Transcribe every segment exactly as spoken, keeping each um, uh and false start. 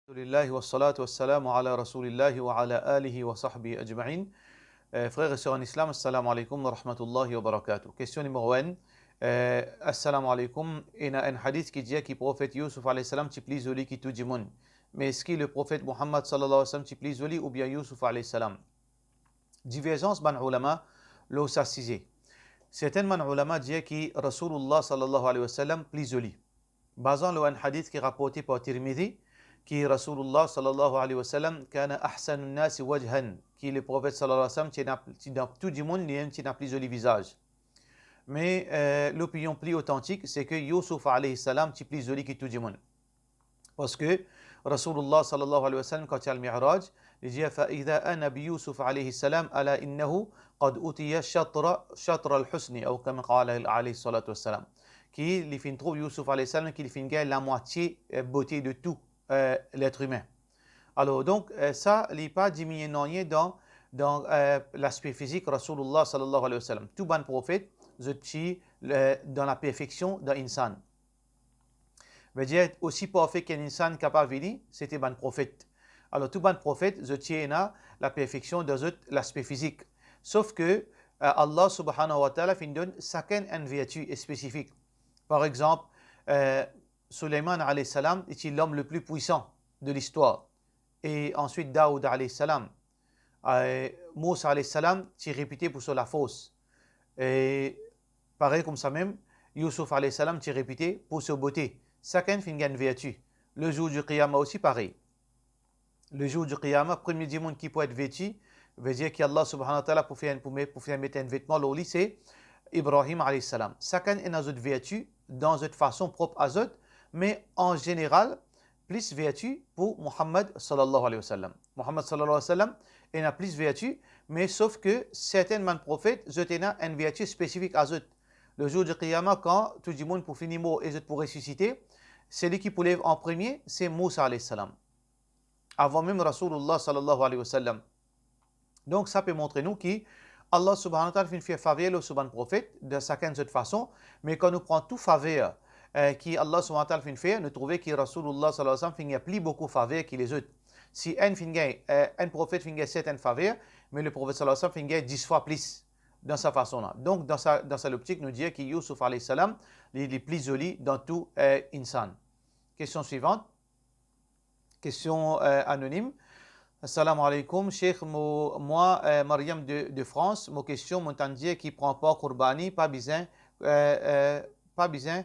Alhamdulillah, wa salatu wa salamu ala Rasulillahi wa ala alihi wa sahbihi ajma'in. Euh, frères et sœurs en islam, assalamu alaikum wa rahmatullahi wa barakatuh. Question numéro un. Euh, assalamu alaikum. Ena enn hadith ki dir ki profet Youssouf alayhi salam ti pli zoli ki tou dimoun. Me eski le profet Muhammad sallallahu alayhi wa sallam ti pli zoli oubien Youssouf alayhi salam? Diverzans bann oulama lor sa size. Sertin bann oulama dir ki Rasoulullah sallallahu alayhi wa sallam pli zoli. Bazan lor enn hadith ki raporte par Tirmidhi, ki Rasoulullah sallallahu alayhi wa sallam kana ahsanun nasi wajhan, ki le profet sallallahu alayhi wa sallam ti ena, ti dan tou dimoun, li mem ti ena pli zoli vizaz. Me, euh, lopinion pli otantik, se ki Youssouf alayhi salam ti pli zoli ki tou dimoun. Parski Rasoulullah sallallahu alayhi wa sallam, kan ti al Mi'raj, li dir, "Fa idha ana bi Youssouf alayhi salam, ala innahu qad utiya shatra, shatra al-husni, aw kama qala alayhi salatu wassalam." Ki li finn trouv Youssouf alayhi salam, ki li finn gagn lamwatie, euh, bote de tou, euh, letr imin. Alor, donk, euh, sa, li pa diminie nanye dan, dan, euh, laspe fizik Rasoulullah sallallahu alayhi wa sallam. Tou bann profet, zot ti, euh, dan laperfeksion dan insan. Vedir, osi parfe ki enn insan kapav vini, sete bann profet. Alor, tou bann profet, zot ti ena laperfeksion dan zot laspe fizik. Sof ki, euh, Allah subhanahu wa ta'ala finn donn sakenn enn verti spesifik. Par exanp, euh, Suleyman alayhi salam, li ti lom le pli pwisan de listwar. E answit, Daoud alayhi salam. Eh, Mousa alayhi salam ti repite pou so lafors. E parey koumsa mem, Youssouf alayhi salam ti repite pou so bote. Sakenn finn gagn verti. Le jour du Qiyamah osi parey. Le jour du Qiyamah, premie dimoun ki pou et verti, vedir ki Allah subhanahu wa ta'ala pou fer, pou met, pou fer met enn vetman lor li, se Ibrahim alayhi salam. Sakenn ena zot verti dan zot fason prop a zot, me an zeneral, plis verti pou Muhammad sallallahu alayhi wa sallam. Muhammad sallallahu alayhi wa sallam ena plis verti, me sof ki sertin bann profet, zot ena enn verti spesifik a zot. Le jour du Qiyamah, kan tou dimoun pou fini mor e zot pou resisite, seli ki pou lev an premie, se Mousa alayhi salam. Avan mem Rasoulullah sallallahu alayhi wa sallam. Donk, sa pe montre nou ki Allah subhanahu wa ta'ala finn fer faver lor so bann profet, dan sakenn zot fason, me kan nou pran tou faver, eh, ki Allah subhanahu wa ta'ala finn fer, nou trouve ki Rasoulullah sallallahu alayhi wa sallam finn gagn pli boukou faver ki lezot. Si enn finn gagn, eh, enn profet finn gagn sertin faver, me le profet sallallahu alayhi wa sallam finn gagn dis fwa plis dan sa fason la. Donk, dan sa, dan sa loptik, nou dir ki Youssouf alayhi salam, li, li pli zoli dan tou, eh, insan. Kestion swivant. Kestion, eh, anonim. Assalamu alaikum, Cheikh, mo-, moi, eh, Mariam de, de France, mo kestion, mo tann dir ki pran par kourbani, pa bizin, eh, eh, pa bizin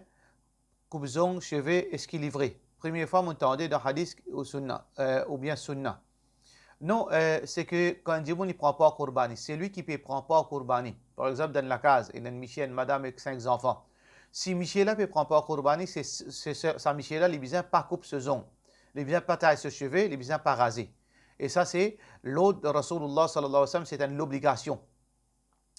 koup zong, seve, eski li vre? Premie fwa mo tande dan hadis ou sunna, eh, oubien sunna. Non, eh, se ki kan dimoun li pran par kourbani, selwi ki pe pran par kourbani, par exanp, dan enn lakaz, ena enn misie, enn madam ek sink zanfan. Si misie la pe pran par kourbani, se, se, se, sa misie la, li bizin pa koup so zong. Li bizin pa tay so seve, li bizin pa raze. E sa, se lord Rasoulullah sallallahu alayhi wa sallam, se enn lobligasion.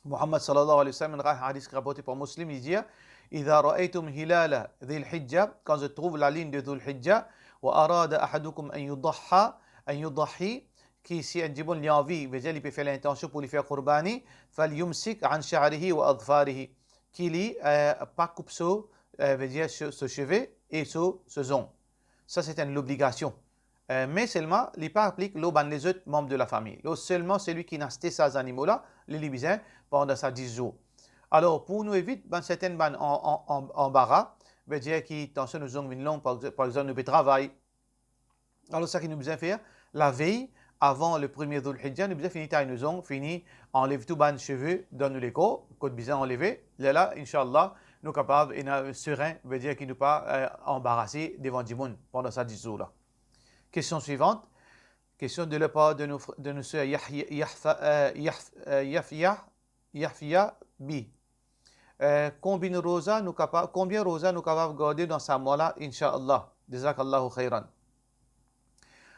Muhammad sallallahu alayhi wa sallam, enn ra-, hadis ki raporte par Muslim, li dir, "Idha ra'aytum hilala Dhil Hijja", kan zot trouv lalinn de Dhul Hijja, "wa arada ahadukum an yudahha, an yudahhi", ki si enn dimoun li anvi, vedir li pe fer lintansion pou li fer kourbani, "falyumsik an sha'rihi wa adfarihi", ki li, eh, pa koup so, eh, vedir so, so seve e so, so zong. Sa, se enn lobligasion. Eh, me selman, li pa aplik lor bann lezot manb de lafami. Lor selman selwi ki inn aste sa zanimo la, li, li bizin pandan sa dis zour. Alor, pou nou evit bann sertin bann an, an, an, anbara, vedir ki tansion nou zong vinn long, par, par exanp, nou pe travay. Alor, sa ki nou bizin fer, lavey, avan le premie Dhul Hijja, nou bizin fini tay nou zong, fini anlev tou bann seve dan nou lekor, kot bizin anleve, lerla, inshallah, nou kapav ena serin, vedir ki nou pa, eh, anbarase devan dimoun pandan sa dis zour la. Kestion swivant. Kestion de la par de nou fr-, de nou ser Yahya, Yahfa, eh, Yahf-, eh, Yahfia, Yahfia Bi. Eh, konbien roza nou kapav, konbien roza nou kapav garde dan sa mwa la, inshallah. Jazakallahu khairan.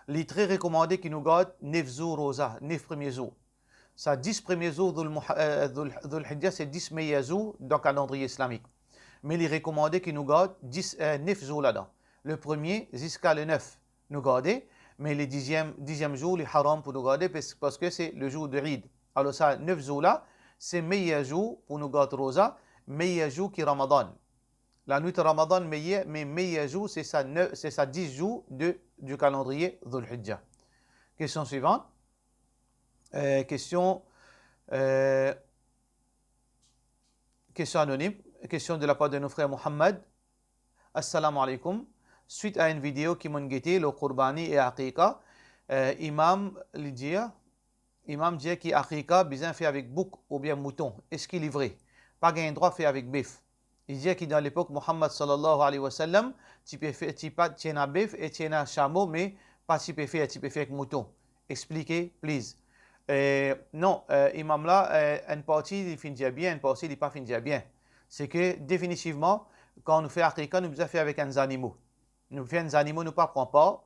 Li tre rekomande ki nou gard nef zour roza, nef premie zour. Sa dis premie zour Dhul Muha-, eh, Dhul, Dhul Hijja, se dis meyer zour dan kalandriye islamik. Me li rekomande ki nou gard dis, eh, nef zour ladan. Le premie ziska le nef, nou garde, me le diziem, diziem zour, li haram pou nou garde, pas-, parski se le zour de Eid. Alor sa nef zour la, se meyer zour pou nou gard roza, meyer zour ki Ramadan. La nuit Ramadan meilleur, mais meilleur jour, c'est sa neuf, c'est sa dix jours de, du calendrier Dhul Hijjah. Question suivante. Euh, question, euh, question anonyme. Question de la part de nos frères Mohamed. Assalamu alaikum. Suite à une vidéo ki mo'nn gete lor Kourbani e Aqiqa, euh, imam li dir, imam dir ki Aqiqa bizin fer avek bouk oubien mouton. Eski li vre? Pa gagn drwa fer avek bef. Li dir ki dan lepok Mohammad sallallahu alayhi wa sallam, ti pe fer, ti pa, ti ena bef e ti ena samo, me pa ti pe fer, ti pe fer ek mouton. Explike, please. Eh, non, eh, imam la, eh, enn parti li finn dir bien, enn parti li pa finn dir bien. Se ke definitivman, kan nou fer Aqiqa, nou bizin fer avek enn zanimo. Nou fer enn zanimo, nou pa pran par,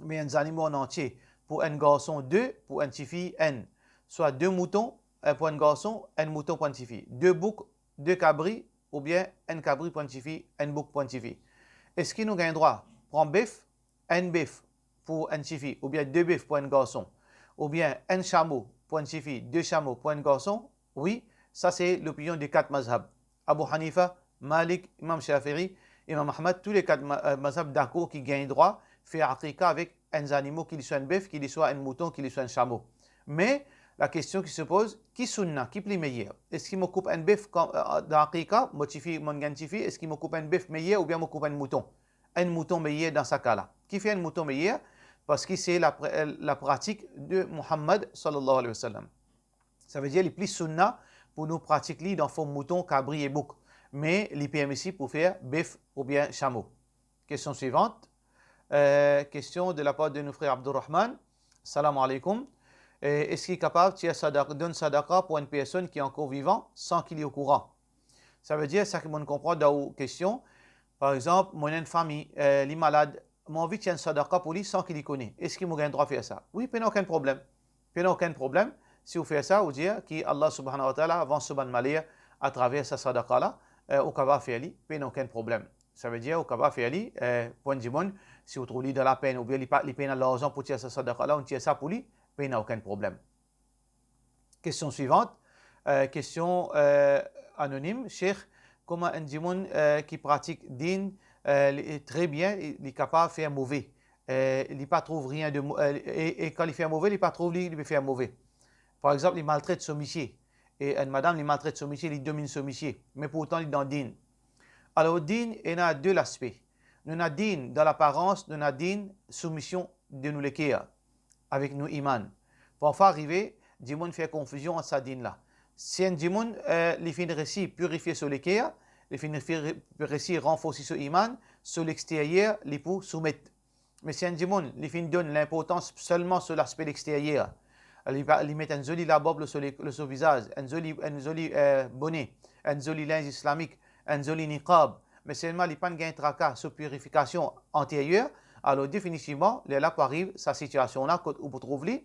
me enn zanimo an antie. Pou enn garson, de, pou enn tifi, enn. Swa de mouton, eh, pou enn garson, enn mouton pou enn tifi. De bouk, de kabri, oubien enn kabri pou enn tifi, enn bouk pou enn tifi. Eski nou gagn drwa pran bef, enn bef pou enn tifi, oubien de bef pou enn garson, oubien enn samo pou enn tifi, de samo pou enn garson? Wi, sa se lopinion de kat mazhab. Abu Hanifa, Malik, Imam Shafi'i, Imam Ahmad, tou le kat ma-, eh, mazhab dakor ki gagn drwa fer Aqiqa avek enn zanimo, ki li swa enn bef, ki li swa enn mouton, ki li swa enn samo. Me la kestion ki se poz, ki sunna, ki pli meyer? Eski mo koup enn bef kan, eh, dan Aqiqa, mo tifi, mo'nn gagn tifi, eski mo koup enn bef meyer oubien mo koup enn mouton? Enn mouton meyer dan sa ka la. Kifer enn mouton meyer? Parski se la pr-, eh, la pratik de Muhammad sallallahu alayhi wa sallam. Savedir li pli sunna pou nou pratik li dan form mouton, kabri e bouk. Me li permesib pou fer bef oubien samo. Question suivante. Euh, question de la part de nos frères Abdurrahman. Salam alaikum. Eh, eski kapav tir sadak-, donn sadaqa pou enn personn ki ankor vivan san ki li okouran? Savedir, sa ki mo'nn konpran dan ou kestion, par exanp, mo ena enn fami, eh, li malad, mo anvi tir enn sadaqa pou li san ki li kone. Eski mo gagn drwa fer sa? Wi, pena okenn problem. Pena okenn problem. Si ou fer sa, ou dir ki Allah subhanahu wa ta'ala avans so bann maler atraver sa sadaqa la, eh, ou kapav fer li, pena okenn problem. Savedir, ou kapav fer li, eh, pou enn dimoun, si ou trouv li dan lapenn, oubien li pa, li pena larzan pou tir sa sadaqa la, ou tir sa pou li, pena okenn problem. Kestion suivante, eh, kestion, eh, anonim, Sheikh, kouma enn dimoun, eh, ki pratik din, eh, li, tre bien, li, li kapav fer move, eh, li pa trouv rien de mo-, eh, e, e kan li fer move, li pa trouv li, li pe fer move. Par exanp, li maltret so misie, e enn madam, li maltret so misie, li dominn so misie, me pourtan li dan din. Alor, din ena de laspe. Nou ena din dan laparans, nou ena din soumision de nou leker avek nou iman. Parfwa arive, dimoun fer konfizion ant sa din la. Si enn dimoun, eh, li finn resi pirifie so leker, li finn fi-, resi ranforsi so iman, so lexteryer, li pou soumet. Me si enn dimoun, li finn donn linportans selman so laspe lexteryer, li pa, li met enn zoli labarb lor so le-, lor so vizaz, enn zoli, enn zoli, eh, bone, enn zoli linz islamik, enn zoli niqab, me selman li pa'nn gagn traka so pirifikasion interyer, alor definitivman, lerla pou ariv sa sitiasion la kot ou pou trouv li,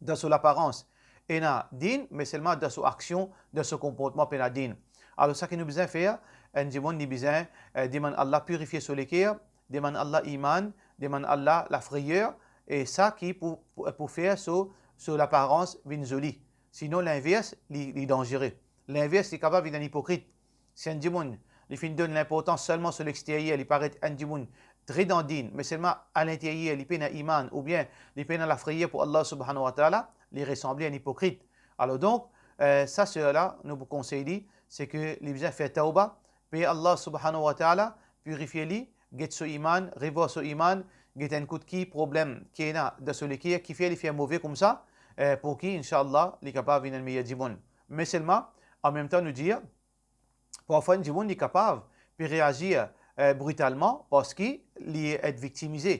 dan so laparans ena din, me selman dan so aksion, dan so konportman pena din. Alor, sa ki nou bizin fer, enn dimoun li bizin, eh, demann Allah pirifie so leker, demann Allah iman, demann Allah lafreyer, e sa ki pou, pou, pou fer so, so laparans vinn zoli. Sinon, linvers, li, li danzere. Linvers, li kapav vinn enn ipokrit. Si enn dimoun, li finn donn linportans selman so lexteryer, li paret enn dimoun tre dan din, me selman alinteryer, li pena iman, oubien li pena lafreyer pou Allah subhanahu wa ta'ala, li resanble enn ipokrit. Alor donk, eh, sa ser la, nou pou konsey li, se ke li bizin fer tawba, priye Allah subhanahu wa ta'ala, pirifie li, get so iman, revwar so iman, get enn kout ki problem ki ena dan so leker, kifer li fer move koumsa, eh, pou ki, inshallah, li kapav vinn enn meyer dimoun. Me selman, anmemtan nou dir, parfwa enn dimoun li kapav pe reazir, eh, britalman parski li et viktimize.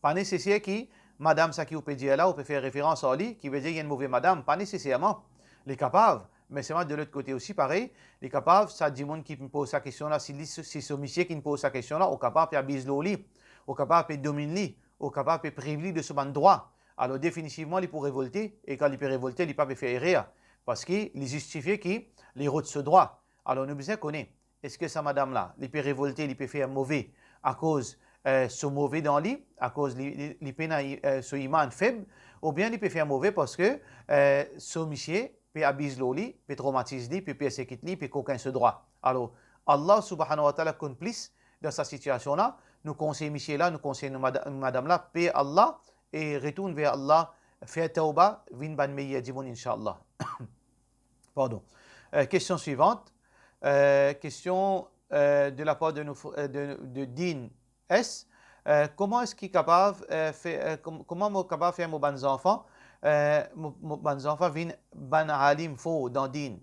Pa neseser ki madam sa ki ou pe dir la, ou pe fer referans ar li, ki vedir li enn move madam, pa neseserman. Li kapav, me selman de lot kote osi parey, li kapav, sa dimoun ki poz sa kestion la, si li, si so misie ki poz sa kestion la, ou kapav pe abiz lor li, ou kapav pe dominn li, ou kapav pe priv li de so bann drwa. Alor definitivman li pou revolte, e kan li pe revolte, li pa pe fer erer, parski li zistifie ki li rod so drwa. Alor nou bizin kone, eski sa madam la, li pe revolte, li pe fer move akoz, eh, so move dan li, akoz li, li, li pena, eh, so iman feb, oubien li pe fer move parski, eh, so misie pe abiz lor li, pe trawmatiz li, pe persekit li, pe kokin so drwa. Alor, Allah subhanahu wa ta'ala konn plis dan sa sitiasion la. Nou konsey misie la, nou konsey nou mada-, nou madam la, per Allah, e retourn ver Allah, fer tawba, vinn bann meyer dimoun, inshallah. Pardon. Euh, question suivante. Euh, question, euh, de la part de, nos fr-, euh, de, de Dean S. Euh, kouma eski kapav, euh, fer, euh, kom-, kouma mo kapav fer mo bann zanfan, euh, mo, mo bann zanfan vinn bann alim for dan din?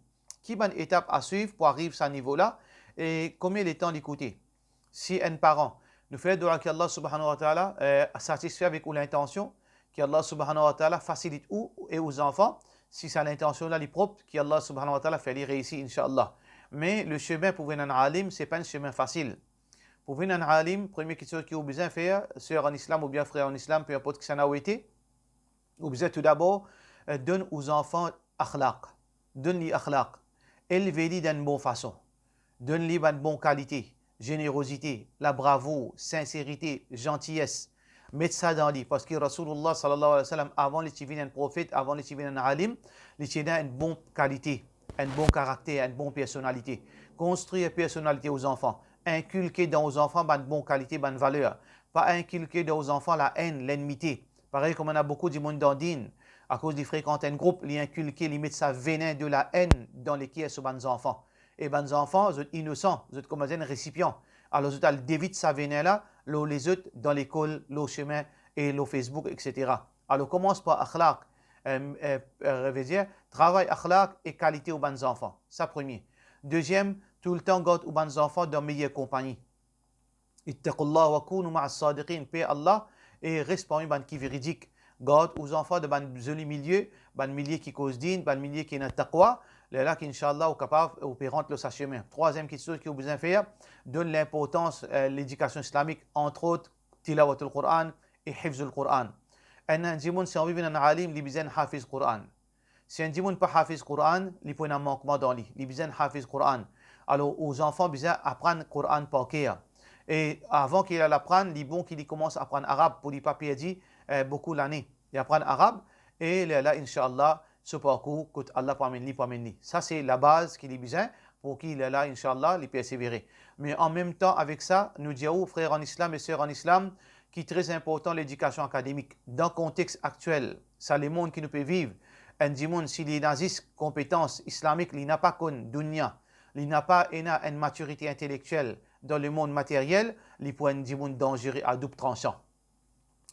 Ki bann etap a swiv pou ariv sa nivo la? E konbien letan li koute? Si enn paran, nou fer dua ki Allah subhanahu wa ta'ala, euh, satisfe avek ou lintansion, ki Allah subhanahu wa ta'ala fasilit ou e ou zanfan, si sa lintansion la li prop, ki Allah subhanahu wa ta'ala fer li reisi, inshallah. Me le semin pou vinn enn alim, se pa enn semin fasil. Pou vinn enn alim, premie kiksoz ki ou bizin fer, ser an islam oubien frer an islam, pe inport kisannla ou ete, ou bizin toudabor, euh, donn ou zanfan akhlaq. Donn li akhlaq. Elve li dan enn bon fason. Donn li bann bon kalite, zenerozite, labravour, sinserite, zantiyes. Met sa dan li, parski Rasoulullah sallallahu alayhi wa sallam, avan li ti vinn enn profet, avan li ti vinn enn alim, li ti ena enn bon kalite, enn bon karakter, enn bon personalite. Konstrir personalite ou zanfan. Inkilke dan ou zanfan bann bon kalite, bann valer. Pa inkilke dan ou zanfan laenn, lennmite. Parey kouma ena boukou dimoun dan din, akoz li frekant enn group, li inkilke, li met sa venin de laenn dan leker so bann zanfan. E bann zanfan, zot inosan, zot kouma enn resipian. Alor zot al devit sa venin la lor lezot, dan lekol, lor semin e lor Facebook, et cetera. Alor koumans par akhlaq, euh, euh, euh, vedir, travay akhlaq e kalite ou bann zanfan. Sa premie. Deziem, toultan gard ou bann zanfan dan meyer konpagni. Ittaqullah wa kunu ma'as sadiqin. Per Allah e res parmi bann ki veridik. Gard ou zanfan dan bann zoli milie, bann milie ki koz din, bann milie ki ena taqwa. Lerla ki, inshallah, ou kapav, ou pe rant lor sa semin. Trwaziem kiksoz ki ou bizin fer, donn linportans, euh, ledikasion islamik, antrot, tilawatul Quran e hifzul Quran. Enn, enn dimoun, si anvi vinn enn alim, li bizin hafiz Quran. Si enn dimoun pa hafiz Quran, li pou ena mankman dan li. Li bizin hafiz Quran. Alor, ou zanfan bizin aprann Quran par ker. E avan ki li al aprann, li bon ki li koumans aprann arab pou li pa perdi, eh, boukou lane. Li aprann arab, e lerla, inshallah, so parkour, kot Allah pou amenn li, pou amenn li. Sa se labaz ki li bizin, pou ki lerla, inshallah, li persevere. Me anmemtan avek sa, nou dir ou, frer an islam e ser an islam, ki tre inportan ledikasion akademik. Dan kontex aktiel, sa lemond ki nou pe viv, enn dimoun, si li ena zis konpetans islamik, li napa konn dounia, li napa ena enn matirite intelektiel dan lemond materyel, li pou enn dimoun danzere a doub transan.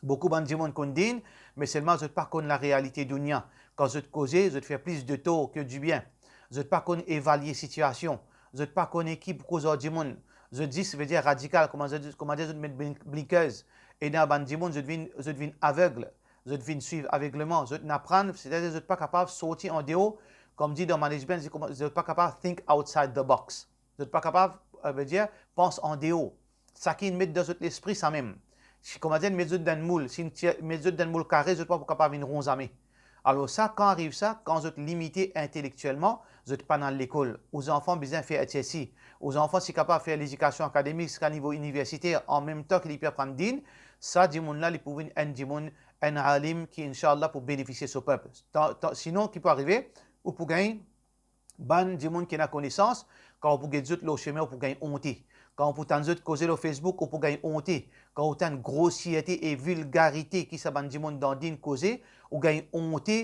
Boukou bann dimoun konn din, me selman zot pa konn larealite dounia. Kan zot koze, zot fer plis de tor ke dibien. Zot pa konn evalie sitiasion. Zot pa kone ki pou koz ar dimoun. Zot zis, vedir, radikal, kouma zot, kouma dir, zot met blink-, blinkers. Ena bann dimoun, zot vinn, zot vinn aveg, zot vinn swiv avegleman, zot aprann, setadir zot pa kapav sorti andeor, kouma dir dan management, zot pa kapav think outside the box. Zot pa kapav, eh, vedir, pans andeor. Saki inn met dan zot lespri samem. Si, kouma dir, met zot dan enn moul, si inn tir, met zot dan enn moul kare, zot pa pou kapav vinn ron zame. Alor sa, kan ariv sa, kan zot limite intelektielman, zot pa al lekol. Ou zanfan bizin fer H S C. Ou zanfan si kapav fer ledikasion akademik ziska nivo iniversiter, anmemtan ki li pe aprann din, sa dimoun la, li pou vinn enn dimoun, enn alim ki, inshallah, pou benefisie so pep. Tan, tan, sinon, ki pou arive? Ou pou gagn bann dimoun ki ena konesans, kan ou pou get zot lor semin, ou pou gagn onte. Kan ou pou tann zot koze lor Facebook, ou pou gagn onte. Kan ou tann grosierte e vilgarite ki sa bann dimoun dan din koze, ou gagn onte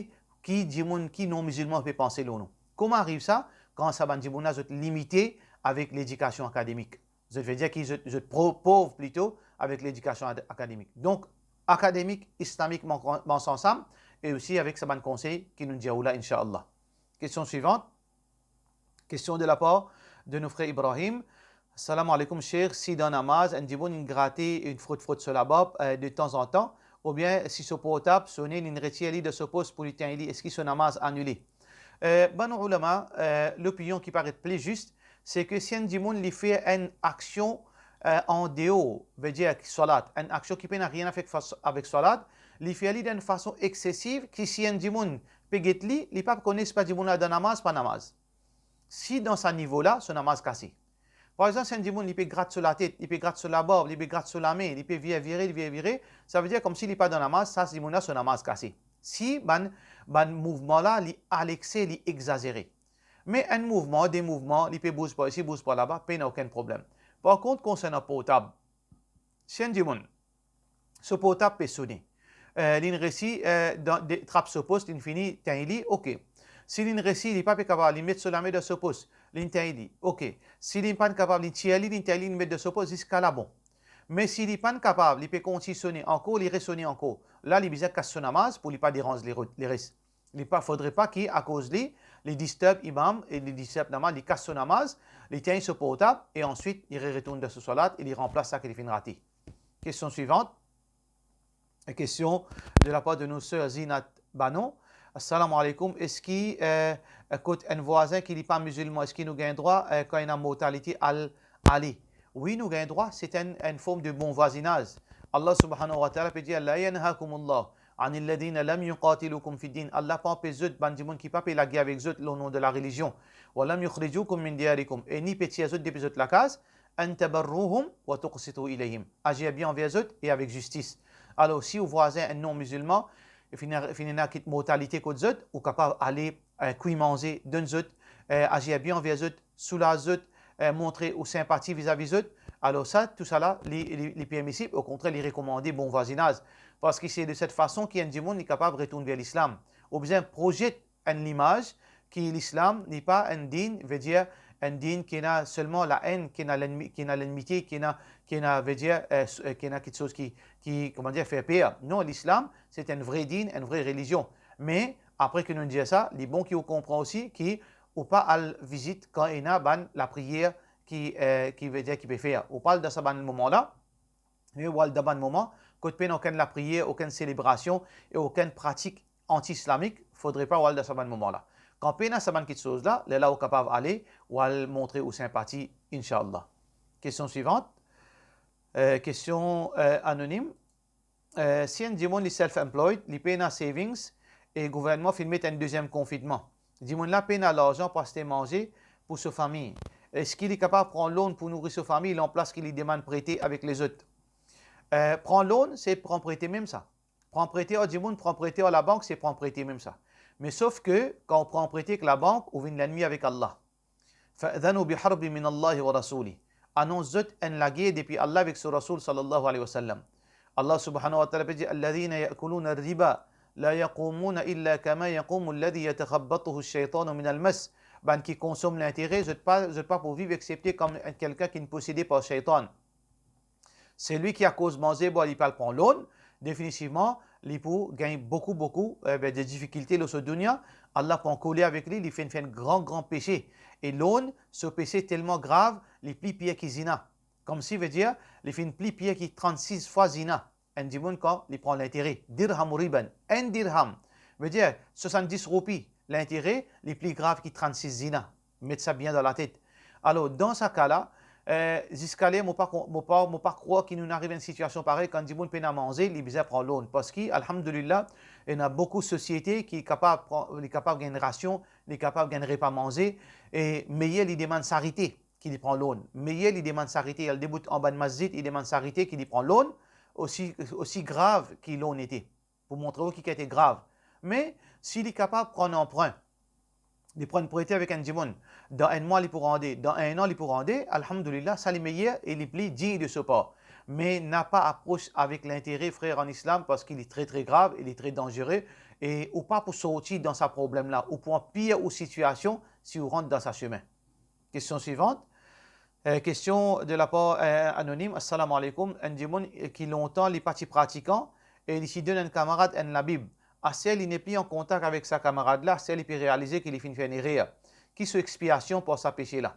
ki dimoun, ki non-mizilman pe panse lor nou. Kouma ariv sa? Kan sa bann dimoun la, zot limite avek ledikasion akademik. Zot vedir ki zot, zot pro-, pov plito avek ledikasion ad-, akademik. Donk, akademik, islamik, mars ansam, e osi avek sa bann konsey ki nou dir ou la, inshallah. Kestion swivant. Kestion de la par de nou frer Ibrahim. Salam alaikum, Sheikh. Si dan namaz, enn dimoun inn grate, inn frot-frot so labarb, eh, de tanzantan, oubien si so portab sone, li inn retir li de so pos pou li tegn li, eski so namaz anile? Eh, bann oulama, eh, lopinion ki paret pli zis, se ke si enn dimoun li fer enn aksion, eh, andeor, vedir swalat, enn aksion ki pena nanye a fer avek swalat, li fer li dan enn fason eksesiv, ki si enn dimoun pe get li, li pa kone si sa dimoun la dan namaz, pa namaz. Si dan sa nivo la, so namaz kase. Par exanp, si enn dimoun, li pe grat so latet, li pe grat so labarb, li pe grat so lame, li pe vir vire, li vir vire, sa vedir koumsi li pa dan namaz, sa dimoun la, so namaz kase. Si bann, bann mouvman la, li alekse, li egzazere. Me enn mouvman, de mouvman, li pe bouz par isi, bouz par laba, pena okenn problem. Par kont, konsernan portab, si enn dimoun, so portab pe sone, eh, li'nn resi, eh, dan, de, trap so pos, li'nn fini tegn li, ok. Si li'nn resi, li pa pe kapav, li'nn met so lame dan so pos, li'nn tegn li, ok. Si li'nn pa'nn kapav, li'nn tir li, li'nn tegn li, li'nn met dan so pos, ziska la bon. Me si li pa'nn kapav, li pe kontign sone ankor, li resone ankor, la li bizin kas so namaz pou li pa deranz le, leres. Li pa, fodre pa ki akoz li, li disturb imam e li disturb namaz, li kas so namaz, li tegn so portab e answit li re-, retourn dan so salat e li ranplas sa ki li finn rate. Kestion swivant. Kestion de la par de nou ser Zinat Banon. Assalamu alaikum. Eski, eh, kot enn vwazin ki li pa mizilman, eski nou gagn drwa, eh, kan ena mortalite al, ale? Wi, nou gagn drwa, se enn, enn form de bon vwazinaz. Allah subhanahu wa ta'ala pe dir, "La yanhakumullah anil ladhina lam yuqatilukum fid din." Allah pa anpes zot, bann dimoun ki pa pe lagere avek zot lor non de la relizion. "Wa lam yukhrijukum min diyarikum." E ni pe tir zot depi zot lakaz. "An tabarruhum wa tuqsitu ilayhim." Azir bien anver zot e avek zistis. Alor, si ou vwazin enn non-mizilman, e finn, finn ena kit mortalite kot zot, ou kapav ale, eh, kwi manze, donn zot, eh, azir bien anver zot, soulaz zot, eh, montre ou sinpati vizavi zot. Alor sa, tousala, li, li, li permisib, okontrer, li rekomande bon vwazinaz. Parski se de set fason ki enn dimoun li kapav retourn ver lislam. Ou bizin proyet enn limaz ki lislam li pa enn din, vedir enn din ki ena selman laenn, ki ena lennmi, ki ena lennmite, ki ena, ki ena, vedir, eh, s-, eh, ki ena kiksoz ki, ki, kouma dir, fer per. Non, lislam, se enn vre din, enn vre relizion. Me, apre ki nou dir sa, li bon ki ou konpran osi ki ou pa al vizit kan ena bann lapriyer ki, eh, ki vedir ki pe fer. Ou pa al dan sa bann moman la, me ou al dan bann moman kot pena okenn lapriyer, okenn selebrasion e okenn pratik anti-islamik, fodre pa ou al dan sa bann moman la. Kan pena sa bann kiksoz la, lerla ou kapav ale, ou al montre ou sinpati, inshallah. Kestion swivant. Eh, kestion, eh, anonim. Eh, si enn dimoun li self-employed, li pena savings e gouvernman finn met enn deziem konfinnman. Dimoun la pena larzan pou aste manze pou so fami. Eski li kapav pran loan pou nouri so fami, lanplas ki li demann prete avek lezot? Eh, pran loan, se pran prete mem sa. Pran prete ar dimoun, pran prete ar labank, se pran prete mem sa. Me sof ke, kan ou pran prete ek labank, ou vinn lennmi avek Allah. "Fa'dhanu biharbin minallahi wa rasulih." Anons zot enn lager depi Allah avek so Rasoul sallallahu alayhi wa sallam. Allah subhanahu wa ta'ala pe dir, "Alladhina ya'kuluna ar-riba la yaqumuna illa kama yaqumu alladhi yatakhabbatuhu ash-shaytanu minal mas." Bann ki konsom lintere, zot pa, zot pa pou viv exsepte kom enn kelkenn ki posede par shaytan. Selwi ki akoz manze bwar li pa al pran loan, definitivman, li pou gagn boukou, boukou, eh, ben, de difikilte lor so dounia. Allah pou ankoler avek li, li finn fer enn gran, gran pese. E loan, so pese telman grav, li pli pir ki zina. Komsi, vedir, li finn pli pir ki trannsis fwa zina. Enn dimoun kan li pran lintere, dirham riban, enn dirham, vedir swasanndis roupi lintere, li pli grav ki trannsis zina. Met sa bien dan latet. Alor, dan sa ka la, eh, ziska ler mo pa kon-, mo pa, mo pa krwar ki nou'nn ariv enn sitiasion parey, kan dimoun pena manze, li bizin pran loan. Parski, alhamdulillah, ena boukou sosiete ki kapav pran, li kapav gagn rasion, li kapav gagn repa manze, e meyer li demann sarite ki li pran loan. Meyer li demann sarite, al debout anba enn masjid, li demann sarite ki li pran loan, osi, osi grav ki loan ete, pou montre ou ki ete grav. Me si li kapav pran anprin, li pran prete avek enn dimoun, dan enn mwa li pou rande, dan enn an li pou rande, alhamdulillah, sa li meyer e li pli dign de so par. Me napa apros avek lintere, frer an islam, parski li tre, tre grav e li tre danzere, e ou pa pou sorti dan sa problem la, ou pou anpir ou sitiasion si ou rant dan sa semin. Kestion swivant. Eh, kestion de la par, eh, anonim. Assalamu alaikum. Enn dimoun, eh, ki lontan li pa ti pratikan e li ti donn enn kamarad enn Labib. Aster li nepli an kontak avek sa kamarad la, aster li pe realize ki li finn fer enn erer. Ki so expiasion par sa pese la?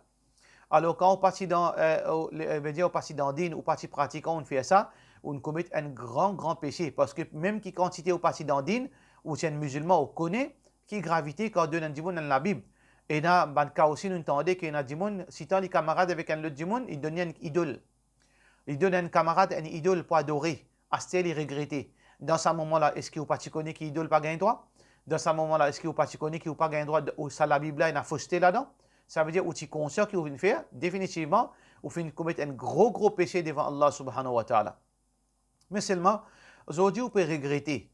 Alor, kan ou pa ti dan, eh, ou, le, eh, vedir ou pa ti dan din, ou pa ti pratikan, ou'nn fer sa, ou'nn komet enn gran, gran pese. Parski mem ki kantite ou pa ti dan din, ou ti enn mizilman, ou kone, ki gravite kan ou donn enn dimoun enn Labib. Ena bann ka osi nou'nn tande ki ena dimoun, sitan li kamarad avek enn lot dimoun, li donn li enn idol. Li donn enn kamarad enn idol pou adore. Aster li regrete. Dan sa moman la, eski ou pa ti kone ki idol pa gagn drwa? Dan sa moman la, eski ou pa ti kone ki ou pa gagn drwa, ou sa Labib la ena foste ladan? Savedir ou ti konsian ki ou finn fer, definitivman, ou finn komet enn gro, gro pese devan Allah subhanahu wa ta'ala. Me selman, zordi ou pe regrete.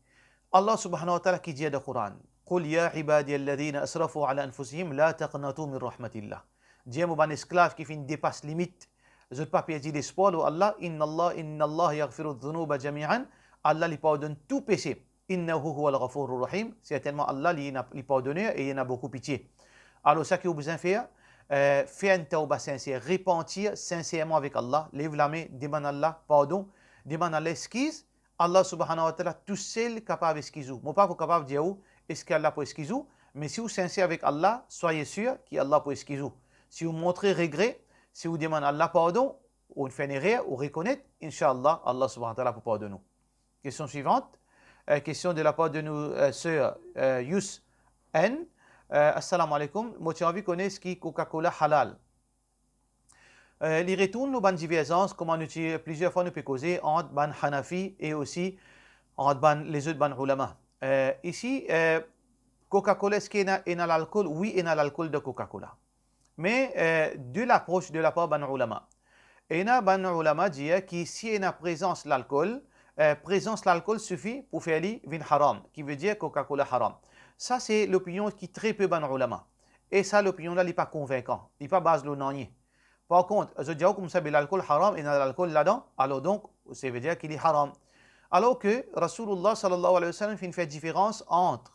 Allah subhanahu wa ta'ala ki dir dan Koran, "Qul ya ibadiya alladhina asrafu ala anfusihim la taqnatu min rahmatillah." Dir mo bann esklav ki finn depas limit, zot pa perdi lespwar lor Allah, "Inna Allah, inna Allah yaghfiru dhunuba jami'an." Allah li pardonn tou pese. "Innahu huwal ghafourur rahim." Sertennman Allah li ena, li pardoner e li ena boukou pitie. Alor sa ki ou bizin fer, eh, fer enn tawba sinser, repantir sinserman avek Allah, lev lame, demann Allah pardon, demann Allah eskiz. Allah subhanahu wa ta'ala tousel kapav eskiz ou. Mo pa pou kapav dir ou eski Allah pou eskiz ou, me si ou sinser avek Allah, soyez sûr ki Allah pou eskiz ou. Si ou montre regre, si ou demann Allah pardon, ou fer enn erer, ou rekonet, inshallah, Allah subhanahu wa ta'ala pou pardonn ou. Question suivante. Euh, question de la part de nou, euh, sœur, euh, Yous N. Euh, Assalamu alaikum. Mo ti anvi kone eski Coca-Cola halal. Euh, li retourn nou bann diverzans, kouma nou ti, plizier fwa nou pe koze ant bann Hanafi e osi ant bann, lezot bann oulama. Euh, isi, euh, Coca-Cola, eski ena, ena lalkol? Wi, ena lalkol dan Coca-Cola. Me, euh, de lapros de lapar bann oulama. Ena bann oulama dir ki si ena prezans lalkol, euh, prezans lalkol sifi pou fer li vinn haram, ki ve dir Coca-Cola haram. Sa se lopinion ki tre pe bann oulama. E sa lopinion la, li pa konvinkan, li pa baz lor nanye. Par kont, zot dir ou koumsa be lalkol haram, ena lalkol ladan, alor donk, sa ve dir ki li haram. Alor ke Rasoulullah sallallahu alayhi wa sallam finn fer diferans ant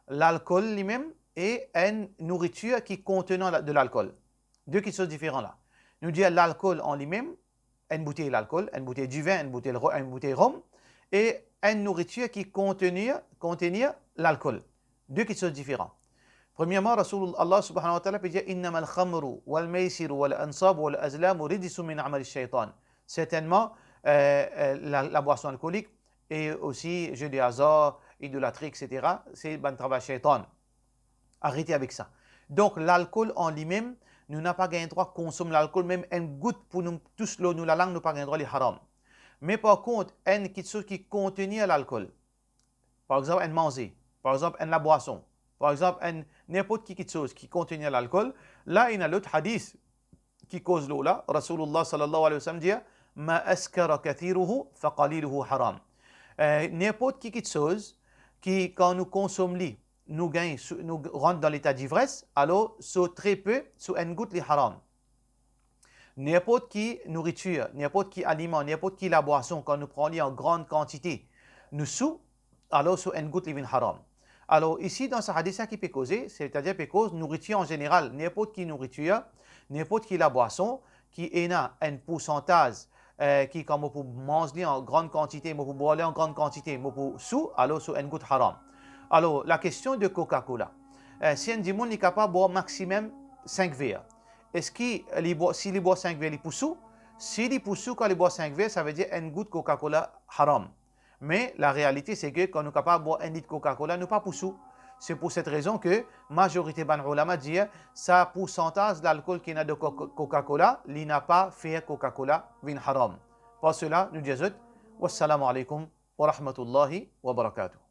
lalkol limem e enn nouritir ki kontenan la, de lalkol. De kiksoz diferan la. Nou dir lalkol an limem, enn boutey lalkol, enn boutey divin, enn boutey ro-, enn boutey rom, e enn nouritir ki kontenir, kontenir lalkol. De kiksoz diferan. Premierman, Rasoul, Allah subhanahu wa ta'ala pe dir, "Innamal khamru wal maysiru wal ansabu wal azlamu rijsun min amali shaytan." Sertennman, euh, euh, la, labwason alkolik e osi jeu de hasard, idolatri, et cetera, se bann travay shaytan. Arete avek sa. Donk, lalkol an limem, nou napa gagn drwa konsom lalkol, mem enn gout pou nou tous lor nou lalang, nou pa gagn drwa, li haram. Me par kont, enn kiksoz ki kontenir lalkol, par exanp, enn manze, par exanp, enn labwason, par exanp, enn ninport ki kiksoz ki kontenir lalkol, la, ena lot hadis ki koz lor la, Rasoulullah sallallahu alayhi wa sallam dir, "Ma askara kathiruhu fa qaliluhu haram." Eh, ninport ki kiksoz ki, kan nou konsom li, nou gagn, sou-, nou rant dan leta divres, alor, so tre pe, so enn gout, li haram. Ninport ki nouritir, ninport ki aliman, ninport ki labwason, kan nou pran li an gran kantite, nou sou, alor so enn gout li vinn haram. Alor, isi, dan sa hadis la ki pe koze, setadir pe koz nouritir an zeneral, ninport ki nouritir, ninport ki labwason ki ena enn poursantaz, eh, ki kan mo pou manz li an gran kantite, mo pou bwar li an gran kantite, mo pou sou, alor so enn gout haram. Alor, lakestion de Coca-Cola. Eh, si enn dimoun li kapav bwar maximum sink ver, eski li bwar, si li bwar sink ver, li pou sou? Si li pou sou, kan li bwar sink ver, sa ve dir enn gout Coca-Cola haram. Me larealite, se ke kan nou kapav bwar enn lit Coca-Cola, nou pa pou sou. Se pou set rezon ke mazorite bann oulama dir, sa poursantaz lalkol ki ena dan Co-, Co-, Coca-Cola, li napa fer Coca-Cola vinn haram. Par sela, nou dir zot, wassalamu alaykum wa rahmatullahi wa barakatuh.